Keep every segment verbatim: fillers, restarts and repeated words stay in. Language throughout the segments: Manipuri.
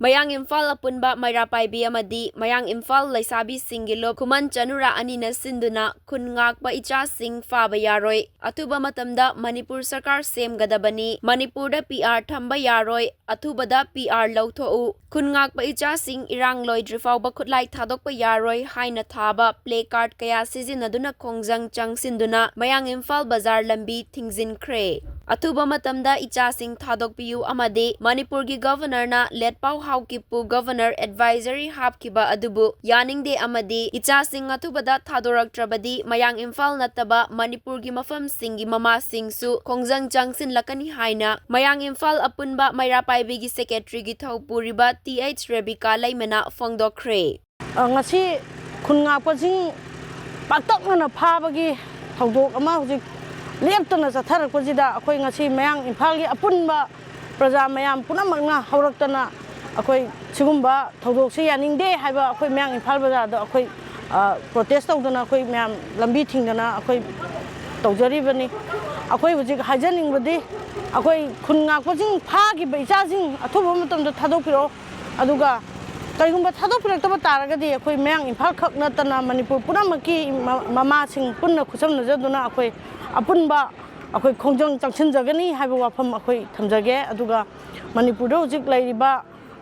ꯃꯌꯥꯡ ꯏꯝꯐꯥꯜ ꯑꯄꯨꯟꯕ ꯃꯩꯔꯥ ꯄꯥꯏꯕꯤ ꯑꯃꯗꯤ ꯃꯌꯥꯡ ꯏꯝꯐꯥꯜ ꯂꯩꯁꯥꯕꯤꯁꯤꯡꯒꯤ ꯂꯨꯞ ꯈꯨꯃꯟ ꯆꯅꯨꯔꯥ ꯑꯅꯤꯅ ꯁꯤꯟꯗꯨꯅ ꯈꯨꯟ ꯉꯥꯛꯄ ꯏꯆꯥꯁꯤꯡ ꯐꯥꯕ ꯌꯥꯔꯣꯏ, ꯑꯊꯨꯕ ꯃꯇꯝꯗ ꯃꯅꯤꯄꯨꯔ ꯁꯔꯀꯥꯔ ꯁꯦꯝꯒꯗꯕꯅꯤ, ꯃꯅꯤꯄꯨꯔꯗ ꯄꯤ ꯑꯥꯔ ꯊꯝꯕ ꯌꯥꯔꯣꯏ, ꯑꯊꯨꯕꯗ ꯄꯤ ꯑꯥꯔ ꯂꯧꯊꯣꯛꯎ, ꯈꯨꯟ ꯉꯥꯛꯄ ꯏꯆꯥꯁꯤꯡ ꯏꯔꯥꯡ ꯂꯣꯏꯗ꯭ꯔꯤꯐꯥꯎꯕ ꯈꯨꯠꯂꯥꯏ ꯊꯥꯗꯣꯛꯄ ꯌꯥꯔꯣꯏ ꯍꯥꯏꯅ ꯊꯥꯕ ꯄ꯭ꯂꯦ ꯀꯥꯔꯗ ꯀꯌꯥ ꯁꯤꯖꯤꯟꯅꯗꯨꯅ ꯈꯣꯡꯖꯪ ꯆꯪꯁꯤꯟꯗꯨꯅ ꯃꯌꯥꯡ ꯏꯝꯐꯥꯜ ꯕꯖꯥꯔ ꯂꯝꯕꯤ ꯊꯤꯡꯖꯤꯟꯈ꯭ꯔꯦ꯫ ꯑꯊꯨꯕ ꯃꯇꯝꯗ ꯏꯆꯥꯁꯤꯡ ꯊꯥꯗꯣꯛꯄꯤꯌꯨ ꯑꯃꯗꯤ ꯃꯅꯤꯄꯨꯔꯒꯤ ꯒꯕꯔꯅꯔꯅ ꯂꯦꯠꯄꯥꯎ ꯍꯥꯎꯀꯤꯞꯄꯨ ꯒꯕꯔꯅꯔ ꯑꯦꯗꯚꯥꯏꯖꯔꯤ ꯍꯥꯞꯈꯤꯕ ꯑꯗꯨꯕꯨ ꯌꯥꯅꯤꯡꯗꯦ ꯑꯃꯗꯤ ꯏꯆꯥꯁꯤꯡ ꯑꯊꯨꯕꯗ ꯊꯥꯗꯣꯔꯛꯇ꯭ꯔꯕꯗꯤ ꯃꯌꯥꯡ ꯏꯝꯐꯥꯜ ꯅꯠꯇꯕ ꯃꯅꯤꯄꯨꯔꯒꯤ ꯃꯐꯝꯁꯤꯡꯒꯤ ꯃꯃꯥꯁꯤꯡꯁꯨ ꯈꯣꯡꯖꯪ ꯆꯪꯁꯤꯜꯂꯛꯀꯅꯤ ꯍꯥꯏꯅ ꯃꯌꯥꯡ ꯏꯝꯐꯥꯜ ꯑꯄꯨꯟꯕ ꯃꯩꯔꯥ ꯄꯥꯏꯕꯤꯒꯤ ꯁꯦꯀ꯭ꯔꯦꯇꯔꯤꯒꯤ ꯊꯧ ꯄꯨꯔꯤꯕ ꯇꯤ ꯑꯩꯆ ꯔꯦꯕꯤꯀꯥ ꯂꯩꯃꯅ ꯐꯣꯡꯗꯣꯛꯈ꯭ꯔꯦ꯫ ꯑ, ꯉꯁꯤ ꯈꯨꯟ ꯉꯥꯛꯄꯁꯤꯡ ꯄꯥꯛꯇꯛꯅꯅ ꯐꯥꯕꯒꯤ ꯊꯧꯗꯣꯛ ꯑꯃ ꯍꯧꯖꯤꯛ ꯂꯦꯞꯇꯅ ꯆꯠꯊꯔꯛꯄꯁꯤꯗ ꯑꯩꯈꯣꯏ ꯉꯁꯤ ꯃꯌꯥꯡ ꯏꯝꯐꯥꯜꯒꯤ ꯑꯄꯨꯟꯕ ꯄ꯭ꯔꯖꯥ ꯃꯌꯥꯝ ꯄꯨꯝꯅꯃꯛꯅ ꯍꯧꯔꯛꯇꯅ ꯑꯩꯈꯣꯏ ꯁꯤꯒꯨꯝꯕ ꯊꯧꯗꯣꯛꯁꯤ ꯌꯥꯅꯤꯡꯗꯦ ꯍꯥꯏꯕ ꯑꯩꯈꯣꯏ ꯃꯌꯥꯡ ꯏꯝꯐꯥꯜ ꯕꯖꯥꯔꯗ ꯑꯩꯈꯣꯏ, ꯑ, ꯄ꯭ꯔꯣꯇꯦꯁ ꯇꯧꯗꯅ ꯑꯩꯈꯣꯏ ꯃꯌꯥꯝ ꯂꯝꯕꯤ ꯊꯤꯡꯗꯅ ꯑꯩꯈꯣꯏ ꯇꯧꯖꯔꯤꯕꯅꯤ꯫ ꯑꯩꯈꯣꯏ ꯍꯧꯖꯤꯛ ꯍꯥꯏꯖꯅꯤꯡꯕꯗꯤ ꯑꯩꯈꯣꯏ ꯈꯨꯟ ꯉꯥꯛꯄꯁꯤꯡ ꯐꯥꯈꯤꯕ ꯏꯆꯥꯁꯤꯡ ꯑꯊꯨꯕ ꯃꯇꯝꯗ ꯊꯥꯗꯣꯛꯄꯤꯔꯛꯑꯣ꯫ ꯑꯗꯨꯒ ꯀꯔꯤꯒꯨꯝꯕ ꯊꯥꯗꯣꯛꯄꯤꯔꯛꯇꯕ ꯇꯥꯔꯒꯗꯤ ꯑꯩꯈꯣꯏ ꯃꯌꯥꯡ ꯏꯝꯐꯥꯜ ꯈꯛ ꯅꯠꯇꯅ ꯃꯅꯤꯄꯨꯔ ꯄꯨꯝꯅꯃꯛꯀꯤ ꯃ-, ꯃꯃꯥꯁꯤꯡ ꯄꯨꯟꯅ ꯈꯨꯠꯁꯝꯅꯖꯗꯨꯅ ꯑꯩꯈꯣꯏ ꯑꯄꯨꯟꯕ ꯑꯩꯈꯣꯏ ꯈꯣꯡꯖꯪ ꯆꯪꯁꯤꯟꯖꯒꯅꯤ ꯍꯥꯏꯕ ꯋꯥꯐꯝ ꯑꯩꯈꯣꯏ ꯊꯝꯖꯒꯦ꯫ ꯑꯗꯨꯒ ꯃꯅꯤꯄꯨꯔꯗ ꯍꯧꯖꯤꯛ ꯂꯩꯔꯤꯕ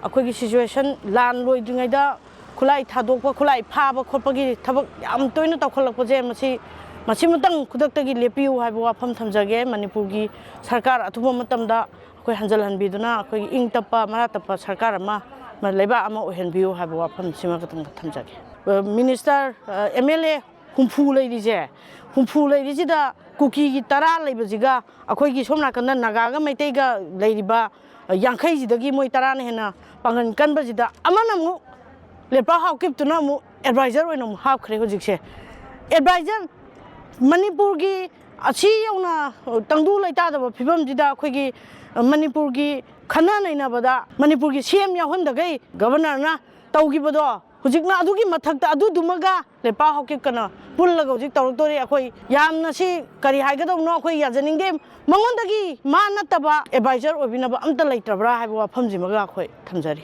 ꯑꯩꯈꯣꯏꯒꯤ ꯁꯤꯆꯨꯋꯦꯁꯟ, ꯂꯥꯟ ꯂꯣꯏꯗ꯭ꯔꯤꯉꯩꯗ ꯈꯨꯠꯂꯥꯏ ꯊꯥꯗꯣꯛꯄ, ꯈꯨꯠꯂꯥꯏ ꯐꯥꯕ ꯈꯣꯠꯄꯒꯤ ꯊꯕꯛ ꯌꯥꯝ ꯇꯣꯏꯅ ꯇꯧꯈꯠꯂꯛꯄꯁꯦ, ꯃꯁꯤ, ꯃꯁꯤꯃꯇꯪ ꯈꯨꯗꯛꯇꯒꯤ ꯂꯦꯞꯄꯤꯌꯨ ꯍꯥꯏꯕ ꯋꯥꯐꯝ ꯊꯝꯖꯒꯦ꯫ ꯃꯅꯤꯄꯨꯔꯒꯤ ꯁꯔꯀꯥꯔ ꯑꯊꯨꯕ ꯃꯇꯝꯗ ꯑꯩꯈꯣꯏ ꯍꯟꯖꯤꯜꯍꯟꯕꯤꯗꯨꯅ ꯑꯩꯈꯣꯏꯒꯤ ꯏꯪ ꯇꯞꯄ, ꯃꯔꯥ ꯇꯞꯄ ꯁꯔꯀꯥꯔ ꯑꯃ, ꯑꯃ, ꯂꯩꯕꯥꯛ ꯑꯃ ꯑꯣꯏꯍꯟꯕꯤꯌꯨ ꯍꯥꯏꯕ ꯋꯥꯐꯝꯁꯤꯃ ꯈꯛꯇꯪ ꯊꯝꯖꯒꯦ꯫ ꯑ, ꯃꯤꯅꯤꯁꯇꯔ, ꯑ, ꯑꯦꯝ ꯑꯦꯜ ꯑꯦ ꯍꯨꯝꯐꯨ ꯂꯩꯔꯤꯁꯦ, ꯍꯨꯝꯐꯨ ꯂꯩꯔꯤꯁꯤꯗ ꯀꯨꯀꯤꯒꯤ ꯇꯔꯥ ꯂꯩꯕꯁꯤꯒ ꯑꯩꯈꯣꯏꯒꯤ ꯁꯣꯝ ꯅꯥꯀꯟꯗ ꯅꯥꯒꯥꯒ ꯃꯩꯇꯩꯒ ꯂꯩꯔꯤꯕ, ꯑ, ꯌꯥꯡꯈꯩꯁꯤꯗꯒꯤ ꯃꯣꯏ ꯇꯔꯥꯅ ꯍꯦꯟꯅ ꯄꯥꯡꯒꯜ ꯀꯟꯕꯁꯤꯗ ꯑꯃꯅ ꯑꯃꯨꯛ ꯂꯦꯄꯥ ꯍꯥꯎꯀꯤꯞꯇꯨꯅ ꯑꯃꯨꯛ ꯑꯦꯗꯚꯥꯏꯖꯔ ꯑꯣꯏꯅ ꯑꯃꯨꯛ ꯍꯥꯞꯈ꯭ꯔꯦ ꯍꯧꯖꯤꯛꯁꯦ꯫ ꯑꯦꯗꯚꯥꯏꯖꯔ ꯃꯅꯤꯄꯨꯔꯒꯤ ꯑꯁꯤ ꯌꯧꯅ ꯇꯪꯗꯨ ꯂꯩꯇꯥꯗꯕ ꯐꯤꯕꯝꯁꯤꯗ ꯑꯩꯈꯣꯏꯒꯤ ꯃꯅꯤꯄꯨꯔꯒꯤ ꯈꯟꯅ ꯅꯩꯅꯕꯗ ꯃꯅꯤꯄꯨꯔꯒꯤ ꯁꯤ ꯑꯦꯝ ꯌꯥꯎꯍꯟꯗꯈꯩ ꯒꯕꯔꯅꯔꯅ ꯇꯧꯈꯤꯕꯗꯣ, ꯍꯧꯖꯤꯛꯅ ꯑꯗꯨꯒꯤ ꯃꯊꯛꯇ ꯑꯗꯨꯗꯨꯃꯒ ꯂꯦꯄꯥ ꯍꯥꯎꯀꯤꯞꯀꯅ ꯄꯨꯜꯂꯒ ꯍꯧꯖꯤꯛ ꯇꯧꯔꯛꯇꯣꯔꯤ꯫ ꯑꯩꯈꯣꯏ ꯌꯥꯝꯅ ꯁꯤ ꯀꯔꯤ ꯍꯥꯏꯒꯗꯧꯅꯣ ꯑꯩꯈꯣꯏ ꯌꯥꯖꯅꯤꯡꯗꯦ꯫ ꯃꯉꯣꯟꯗꯒꯤ ꯃꯥ ꯅꯠꯇꯕ ꯑꯦꯗꯚꯥꯏꯖꯔ ꯑꯣꯏꯕꯤꯅꯕ ꯑꯝꯇ ꯂꯩꯇ꯭ꯔꯕ꯭ꯔꯥ ꯍꯥꯏꯕ ꯋꯥꯐꯝꯁꯤꯃꯒ ꯑꯩꯈꯣꯏ ꯊꯝꯖꯔꯤ꯫